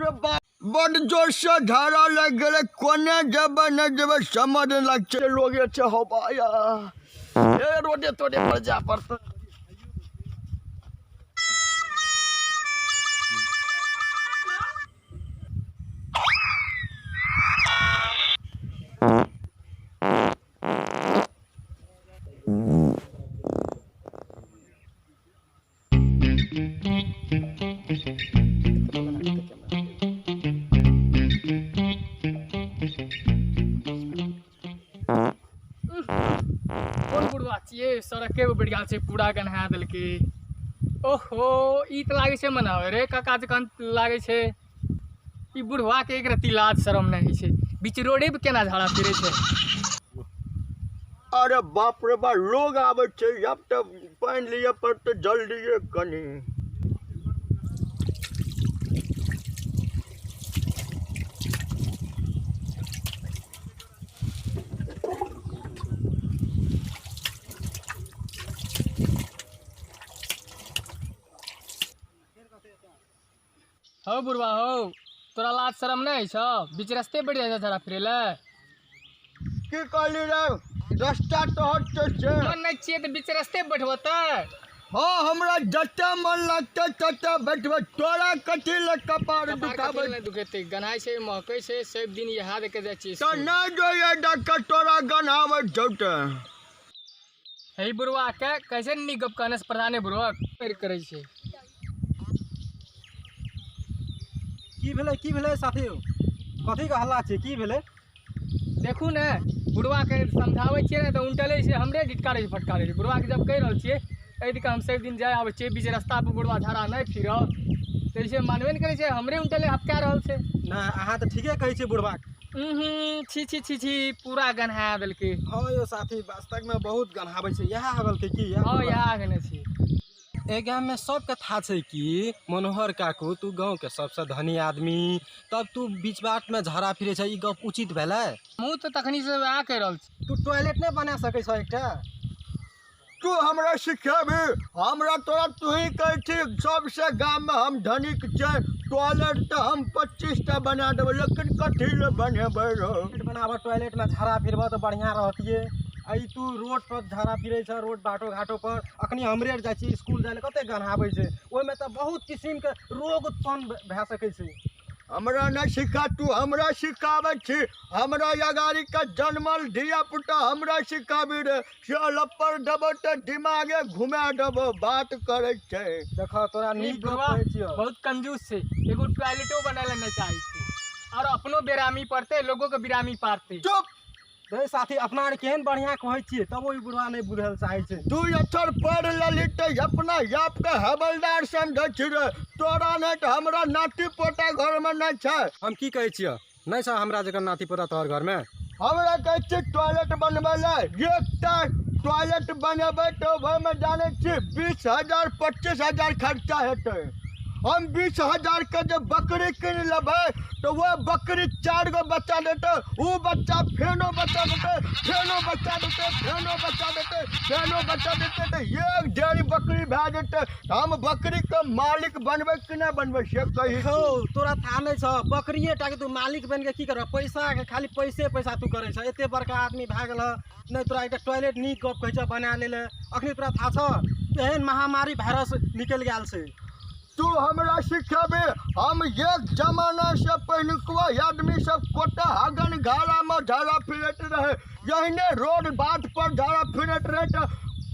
रे बाप, बड जोर से झाड़ा लागि गेलै। कोने जेबै नहि जेबै समझ नहि लागै छै। लोग छै हौ बाया, ए रोडे तोडे पर जाय पड़तै। कोन बुढ़वा छियै, सड़के पर बैठ गेल छै, पूरा गन्हा देलकै। ओहो, ई तऽ लागै छै मनावे रे काका जकाँ लागै छै। ई बुढ़वा के एक रत्ती लाज शरम नहि होइ छै, बीच रोडे पर केना झाड़ा फिरै छै। अरे बाप रे बाप, लोग आबै छै, आब तऽ पानि लिअ पड़तै जल्दिए कनि। हौ बुढ़वा हौ, तोरा लाज शरम नहि होइ छौ? बीच रस्ते बैठ जाइ छौ झाड़ा फिरै लए? की कहली रे? रस्ता तोहर छै से? मन नहि छियै तऽ बीच रस्ते बैठबो तऽ? हँ, हमरा जते मन लगतै तते बैठबै, तोरा कथी लए कपार कपार दुखाबै? कथी लए दुखेतै? गन्हाइ छै, महकै छै, सब दिन इएह देख के जाइ छियै तऽ स्कूल। नहि जोइए डॉक्टर, तोरा गन्हाबै छौ तऽ। हे बुढ़वा के कैसे नीक गप कहने से प्रधाने बुढ़वा पैर करै छै। की भेलै, की भेलै साथी? कथी के हल्ला छै, की भेलै? देखू ने, बुढ़वा के समझाबै छियै ने तऽ उल्टले छै, हमरे ढिटकारै छै, फटकारै छै। बुढ़वा के जब कहि रहल छियै एहि दिका हम सब दिन जाय आबै छियै, बीच रास्ता पर बुढ़वा झाड़ा नहि फिरऽ, तऽ ऐसे मानबे नहि करै छै, हमरे उल्टले हपका रहल छै। नहि, अहाँ तऽ ठीके कहै छियै बुढ़वा के। उहूं, छी छी छी छी, पूरा गन्हा देलकै। हँ यौ साथी, वास्तवमे बहुत गन्हाबै छै। इएह हगलकै की? हँ, इएह हगने छी। एहि गाममे सबके था छै कि मनोहर काकू तू गाँवके सबसँ धनी आदमी, तब तू बीच बाटमे झाड़ा फिरै छै, ई गप उचित भेलै? हमहूँ तऽ तखनीसँ वएह कहि रहल छी। तू टॉयलेट नहि बना सकै छह एकटा? तू हमरा सिखेबही? हमरा तोरा तूही कहै छी सबसँ गाममे हम धनिक छै, टॉयलेट तऽ हम 25टा बना देबै, लेकिन कथी लए बनेबै रौ? टॉयलेट बनाबऽ, टॉयलेटमे झाड़ा फिरबऽ तऽ बढ़िआँ रहतियै। आ ई तू रोड पर झाड़ा फिरै छह, रोड बाटो घाटो पर। अखनी हमरे आर जाइ छी स्कूल जाइ लए, कते गन्हाबै छै, ओहिमे तऽ बहुत किसिमके रोग उत्पन्न भए सकै छै। हमरा नहि सिखा, तू हमरा सिखाबै छी? हमरा अगाड़ीके जन्मल धिया पुता हमरा सिखाबी रे? से लप्पर देबो तऽ दिमागे घुमा देबो, बात करै छै। देखऽ, तोरा ई नीक गप बुढ़वा कहै छियौ। बहुत कंजूस छै, एगो टॉयलेटो बनाय लए नहि चाहै छै, आओर अपनो बेरामी पड़तै, लोगोके बेरामी पारतै। चुप रे साथी, अपना आर केहन बढ़िआँ कहै छियै तबो ई बुढ़वा नहि बुझल चाहै छै। तू अक्षर पढ़ लेली तऽ अपना आपके हवलदार समझै छी रे? तोरा नहि तऽ हमरा नाती पोता घरमे नहि छै। हम की कहै छियौ, नहि छौ हमरा जकाँ नाती पोता तोहर घरमे? हमरा कहै छी टॉयलेट बनबै लए, एकटा टॉयलेट बनेबै तऽ ओहिमे जानै छी 20,000 25,000 खर्चा हेतै। हम 20,000 के जे बकरी कीन लेबै तऽ ओ बकरी 4 गो बच्चा देतै, ओ बच्चा फेनो बच्चा देतै, फेनो बच्चा देतै, फेनो बच्चा देतै, फेनो बच्चा देतै, तऽ एक ढेरी बकरी भए जेतै। हम बकरीके मालिक बनबै कि नहि बनबै से कही। हौ, तोरा था नहि छौ, बकरिए टाके तू मालिक बनि कऽ की करबह? पैसाके खाली पैसे पैसा तू करै छह, एते बड़का आदमी भए गेलह, नहि तोरा एकटा टॉयलेट नीक गप कहै छह बना लै लए। अखनी तोरा था छौ, एहन महामारी वायरस निकलि गेल छै। तू हमरा सिखेबे? हम एक जमाना से पहिलुकवा आदमी सब कोटा हगन घारा में झाड़ा फिरैत रहे, यहीने रोड बाट पर झाड़ा फिरैत रहे, तऽ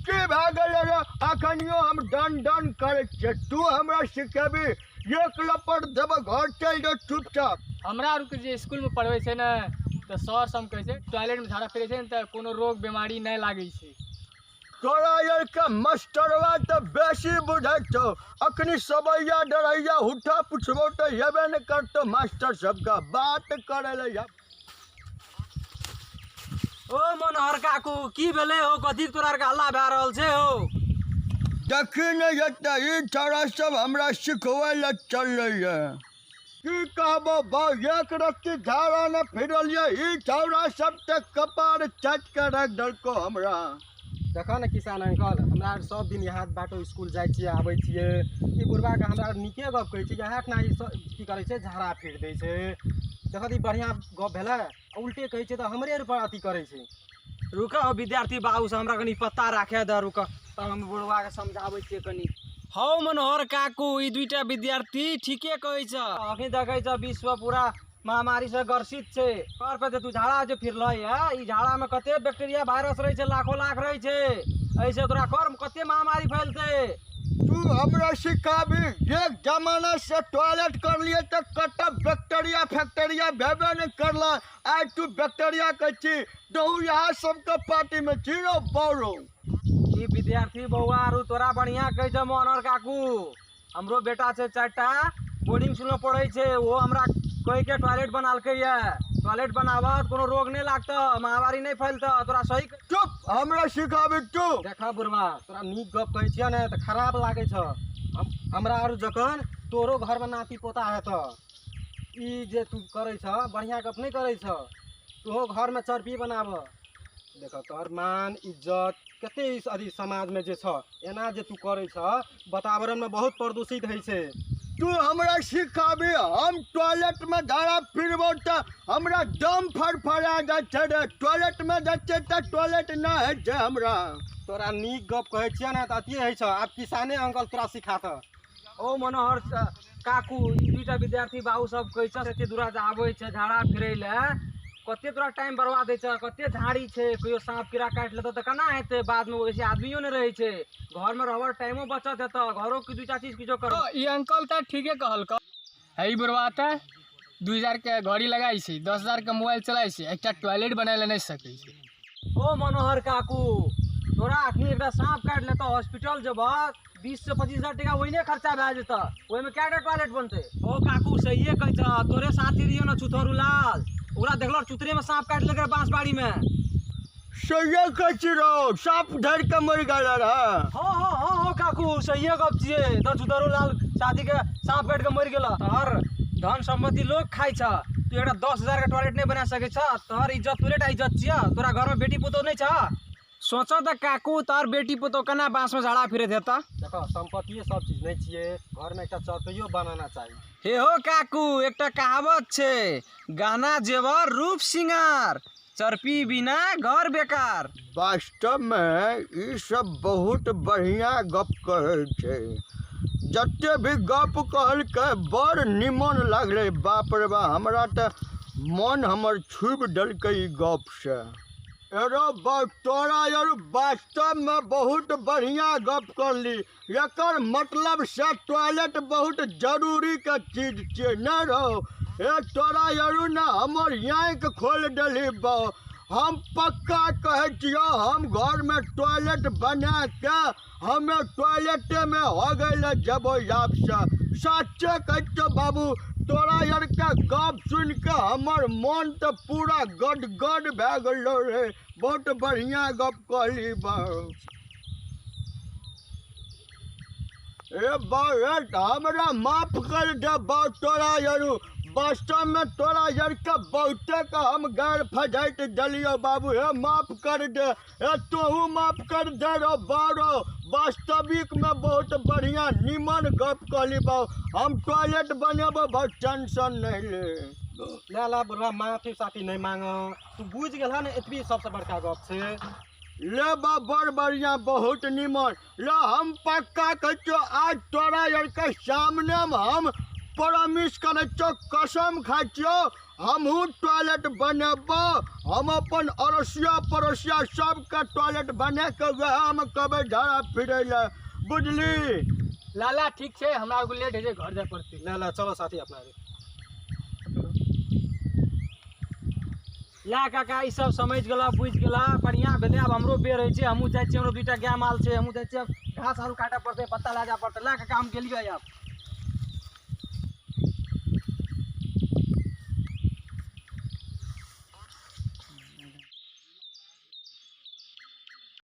की भए गेलै रे? अखनियो हम डन डन करै छियै, तू हमरा सिखेबी? एक लपट देब, घर चलि जो चुपचाप। हमरा आरके जे स्कूलमे पढ़बै छै ने तऽ सर सब कहै छै टॉयलेटमे झाड़ा फिरै छै ने तऽ कोनो रोग बेमारी नहि लागै छै। तोरा आरके मास्टरवा तऽ बेसी बुझै छौ। अखनी सबैया डरैया हुठा पुछबो तऽ हेबे नहि करतौ, मास्टर सबके बात करै लए। ओ मनोहर काकू, की भेलै हो? कथी तोरा आरके हल्ला भए रहल छै हो? देखी ने एतऽ ई छौड़ा सब हमरा सिखबै लए चललैए। की कहबो बा, एक रत्ती झाड़ा ने फिरलियै, ई छौड़ा सब तऽ कपार चाटि कऽ राखि देलको हमरा। देखऽ ने किसान अंकल, हमरा सब दिन यहाँ बाटो स्कूल जाइ छियै आबै छियै, ई बुढ़बाके हमरा नीके गप कहै छै, यहाँ ना ई की करै छै झाड़ा फिर दै छै। देखऽ तऽ ई बढ़िआँ गप भेलै, उल्टे कहै छै तऽ हमरे पर अथी करै छै। रुकऽ विद्यार्थी बाबू से हमरा कनि पत्ता राखे दऽ, रुकऽ तब हम बुढ़बाके समझाबै छियै कनि। हौ मनोहर काकू, ई दुईटा विद्यार्थी ठीके कहै छ। अखनी देखै छ विश्व पूरा महामारी से ग्रसित छै। घर पर जे तू झाड़ा जे फिरलै है, ई झाड़ा में कते बैक्टीरिया वायरस रहै छै, लाखों लाख रहै छै, एहिसे तोरा कर कते महामारी फैलतै। तू हमरा सिखाबी, एक जमाना से टॉयलेट कर लिए तऽ कत बैक्टीरिया फैक्टेरिया भेबे नहि करला, आइ तू बैक्टीरिया कहै छी। दहु यहाँ सबके पार्टी में छी रौ बौरो। ई विद्यार्थी बौआ आरू तोरा बढ़िया कहै छ मनोहर काकू। हमरो बेटा छै 4टा, बोर्डिंग स्कूल में पढ़ै छै, ओहो हमरा कहि के टॉयलेट बनालकै ये। टॉयलेट बनाबत कोनो रोग नहि लागतऽ, महामारी नहि फैलतऽ, तोरा सही। चुप, हमरा सिखाबी तू। देखऽ बुढ़बा, तोरा नीक गप कहै छियै ने तऽ खराब लागै छ। हमरा आरू जखन तोरो घरमे नाती पोता हेतऽ, ई जे तू करै छ बढ़िआँ गप नहि करै छ, तोहो घरमे चरपी बनाबऽ। देखऽ तोहर मान इज्जत कते अथी समाजमे जे छ, एना जे तू करै छ वातावरणमे बहुत प्रदूषित होइ छै। तू हमरा सिखाबी, हम टॉयलेट में झाड़ा फिरबो तऽ हमरा दम फड़फड़ा जाइ छै रे। टॉयलेट में जाइ छियै तऽ टॉयलेट नहि होइ छै हमरा। तोरा नीक गप कहै छियै ने तऽ अथिए होइ छ। आब किसाने अंकल तोरा सिखातऽ। ओ मनोहर काकू, ई दुईटा विद्यार्थी बाबू सब कहै छ एते दूरा जे आबै छै झाड़ा फिरै लए, कते तोरा टाइम बर्बाद होइ छ, कते झाड़ी छै, कहियो साँप कीड़ा काटि लेतऽ तऽ केना हेतै? बादमे ओइसे आदमियो नहि रहै छै, घरमे रहबर टाइमो बचत हेतऽ, घरोके 2टा चीज किछो कर। ई अंकल तऽ ठीके कहलकऽ। है ई बुढ़बा तऽ 2000 के घड़ी लगाइ छै, 10,000 के मोबाइल चलाइ छै, एकटा टॉयलेट बनाय लए नहि सकै छै। ओ मनोहर काकू, तोरा अखनी एकटा साँप काटि लेतऽ हॉस्पिटल जेबह, 20 से 25 हजार टका ओहिने खर्चा भए जेतऽ, ओहिमे कएटा टॉयलेट बनतै? ओ काकू सहिए कहै छ, तोरे साथी रहियो ने चुथरू लाल, ओकरा देखलक चुतरे में साँप काटि लेलकै बाँसबाड़ी में। सहिए कहै छी रौ, साँप धरि के मरि गेल रहै। हँ हँ हँ हँ काकू सहिए गप छियै, तऽ चुतरू लाल साथी के साँप काटि के मरि गेल। तोहर धन सम्पत्ति लोग खाइ छ, तू एकटा 10,000 के टॉयलेट नहि बना सकै छ, तोहर इज्जत तोरे टा इज्जत छियऽ, तोरा घरमे बेटी पुतोह नहि छ? सोचऽ तऽ काकू, तोहर बेटी पुतोह केना बाँसमे झाड़ा फिरैत हेतऽ? देखऽ सम्पत्तिए सब चीज नहि छियै, घरमे एकटा चरपैयो बनाना चाही। हे हो काकू, एकटा कहावत छै, गहना जेवर रूप सिंगार, चरपी बिना घर बेकार। वास्तवमे ई सब बहुत बढ़िआँ गप कहै छै, जते भी गप कहलकै बड़ निमन लागलै। बाप रे बा, हमरा तऽ मन हमर छुबि देलकै ई गपसँ। एरो तोरा यार वास्तवमे बहुत बढ़िआँ गप करली, एकर मतलब से टॉयलेट बहुत जरूरीके चीज छियै ने रौ। ए तोरा यारू ने हमर आँखि खोलि देली बौ। हम पक्का कहै छियौ, हम घरमे टॉयलेट बनाके हमे टॉयलेटेमे हो गेलै जेबो आबसँ। सच्चे कहै छियौ बाबू, तोरा यारके गप सुनिके हमर मन तऽ पूरा गदगद भए गेलो रे। बहुत बढ़िआँ गप कहली बौ। ए बौ, हमरा माफ कर दे बौ तोरा यारू, वास्तवमे तोरा यारके बहुते के हम गैर फजैत देलियौ बाबू, हे माफ कर दे। हे तोहू माफ कर दे रो बौ, वास्तविकमे बहुत बढ़िआँ निमन गप कहली बौ। हम टॉयलेट बनेबो बौ, टेंशन नहि ले। ला ला बुढ़बा, माफी साफी नहि मांग, तू बुझि गेलह ने, एतबी सबसँ बड़का गप छै। ले बा, बड़ बढ़िआँ, बहुत निमन। ले हम पक्का कहै छियौ, आज तोरा यारके सामनेमे हम प्रॉमिस करै छियौ, कसम खाइ छियौ, हमहूँ टॉयलेट बनेबो। हम अपन अड़ोसिया पड़ोसिया सबके टॉयलेट बनाके वएहमे कहबै झाड़ा फिरै लए, बुझली? लाला ठीक छै, हमरा आरके लेट होइ छै, घर जाय पड़तै। ला ला चलो साथी अपना। ला काका, ई सब समझि गेलऽ बुझि गेलऽ, बढ़िआँ भेलै। आब हमरो बेर होइ छै, हमहूँ जाइ छियै, हमरो 2टा गाय माल छै, हमहूँ जाइ छियै, घास आरू काटऽ पड़तै, पत्ता लए जाय पड़तै। ला काका, हम गेलियै आब।